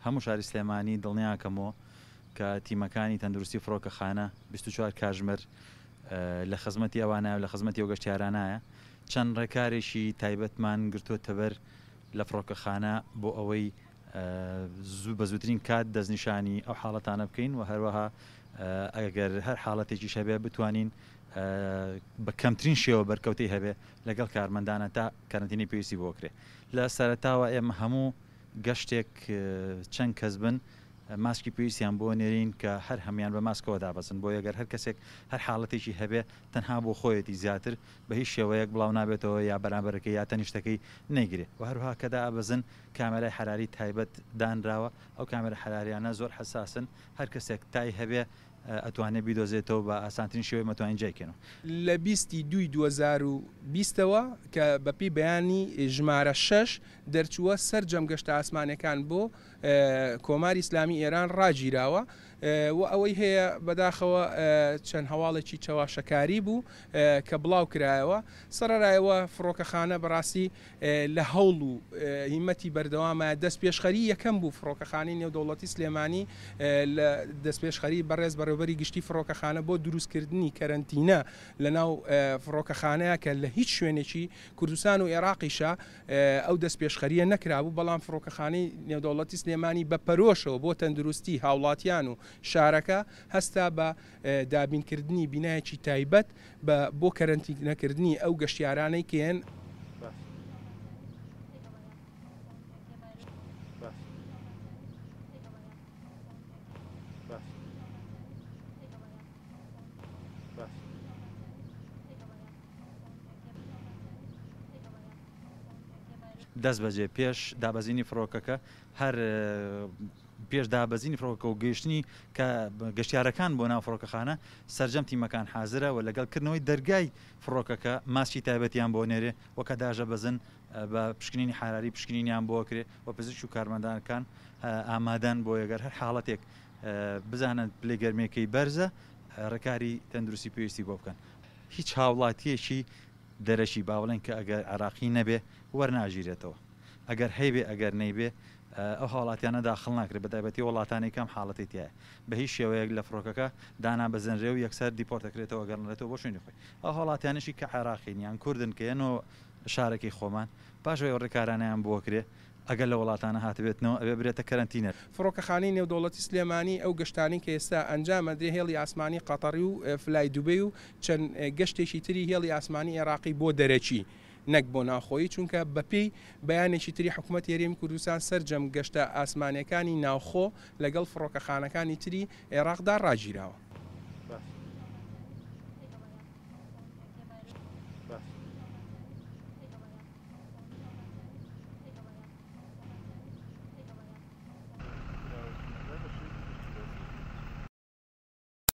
هەموو شاری سلێمانی دڵنیاکەمەوە کە تیمەکانی تەندروستی فڕۆکەخانە 24 کاژمێر لە خزمەتی ئەوانایە و لە خزمەتی ئەو گەشتیارانایە. چەند ڕێکارێکی تایبەتمان گرتووەتەبەر لە فڕۆکەخانە بۆ ئەوەی زوو بە زووترین کات دەستنیشانی ئەو حاڵەتانە بکەین و هەروەها ئەگەر هەر حاڵەتێکیش هەبێ بتوانین بە کەمترین شێوە بەرکەوتەی هەبێ لەگەڵ کارمەندانە تا کەرەنتینەی پێویستی بۆ کرێ. لە سەرەتاوە ئێمە هەموو گەشتێک چەند کەس بن ماسکی پێویستیان بۆ نێرین کە هەر هەموان بە ماسکەوە دابەزن بۆیە گەر هەر کەسێک هەر حاڵەتێکی هەبێ تەنها بۆ خۆیەتی زیاتر بە هیچ شێوەیەک بڵاو نابێتەوە یا بەرامبەرەکەی یا تەنیشتەکەی نەیگرێ وە هەروەها کە دائەبەزن کامێرای حەراری تایبەت دانراوە ئەو کامێرا حەراریانە زۆر حەساسن هەر کەسێک تای هەبێ ئەتوانێ بیدۆزێتەوە بە ئاسانترین شێوەی مەتوانین جێی کەینەوە. لە 20 ی دووی 2020 ەوە کە بەپێی بەیانی ژمارە شەش دەرچووە سەرجەم گەشتە ئاسمانیەکان بۆ کۆماری ئیسلامی ئێران ڕاگیراوە و ئەوەی هەیە بەداخەوە چەند هەواڵێکی چەواشەکاری بوو کە بڵاو کرایەوە سەرەرایەوە فڕۆکەخانە بەڕاستی لە هەوڵ و هیمەتی بەردەوامە دەستپێشخەری یەکەم بوو فڕۆکەخانەی نێودەوڵەتی سلێمانی لە دەستپێشخەری بەڕێز بەڕێوبەری گشتی فڕۆکەخانە بۆ دروستکردنی کەرەنتینە لە ناو فڕۆکەخانەیە کە لە هیچ شوێنێکی کوردستان و عێراقیشە ئەو دەستپێشخەرییە نەکرابوو، بەڵام فڕۆکەخانەی نێودەوڵەتی سلێمانی بە پەرۆشەوە بۆ تەندروستی هاوڵاتیان و شارەکە هەستا بە دابینکردنی بینایەکی تایبەت بە بۆ کەرەنتینەکردنی ئەو گەشتیارانەی کە یەن. دەستبەجێ پێش دابەزینی فڕۆکەکە هەر پێش دابەزینی فڕۆکەکە و گەیشتنی کە گەشتیارەکان بۆ ناو فڕۆکەخانە سەرجەم تیمەکان حازرە و لەگەڵ کردنەوەی دەرگای فڕۆکەکە ماسکی تایبەتیان بۆ نێرێ و کە داژەبەزن بە پشکنینی حراری پشکنینیان بۆ کرێ و پزیشک و کارمەندانەکان ئامادەن بۆ یەگەر هەر حاڵەتێک بزانن پلەی گەرمیەکەی بەرزە ڕێکاری تەندروستی پێویستی بۆ بکەن. هیچ هاوڵاتیەکی دەرەکی با بڵێن کە ئەگەر عێراقی نەبێ وەرناگیرێتەوە ئەگەر هەیبێ ئەگەر نەیبێ ئەو هاوڵاتیانە داخڵ ناکرێت بە تایبەتی وڵاتانی کەم حاڵەتی تایە بە هیچ شێوەیەک لە فڕۆکەکە دانابەزێنرێ و یەکسەر دیپۆرت دەکرێتەوە گەڕنرێتەوە بۆ شوێنی خۆی ئەو هاوڵاتیانەشی کە عێراقین یان کوردن کە یەنەوە شارەکەی خۆمان پاش ئەوەی ڕێکارانەیان بۆ کرێ ئەگەر لە وڵاتانە هاتبێتنەوە ئەبێ برێتە کەرەنتینە. فڕۆکەخانەی نێودەوڵەتی سلێمانی ئەو گەشتانەی کە ئێستا ئەنجام ئەدرێ هێڵی ئاسمانی قەتەڕی و فلای دوبەی و چەند گەشتێکی تری هێڵی ئاسمانی ئێراقی بۆ دەرەکی نەک بۆ ناوخۆیی چونکە بەپێی بەیانێکی تری حکومەتی هەرێمی کوردستان سەرجەم گەشتە ئاسمانیەکانی ناوخۆ لەگەڵ فڕۆکەخانەکانی تری ئێراقدا ڕاگیراوە.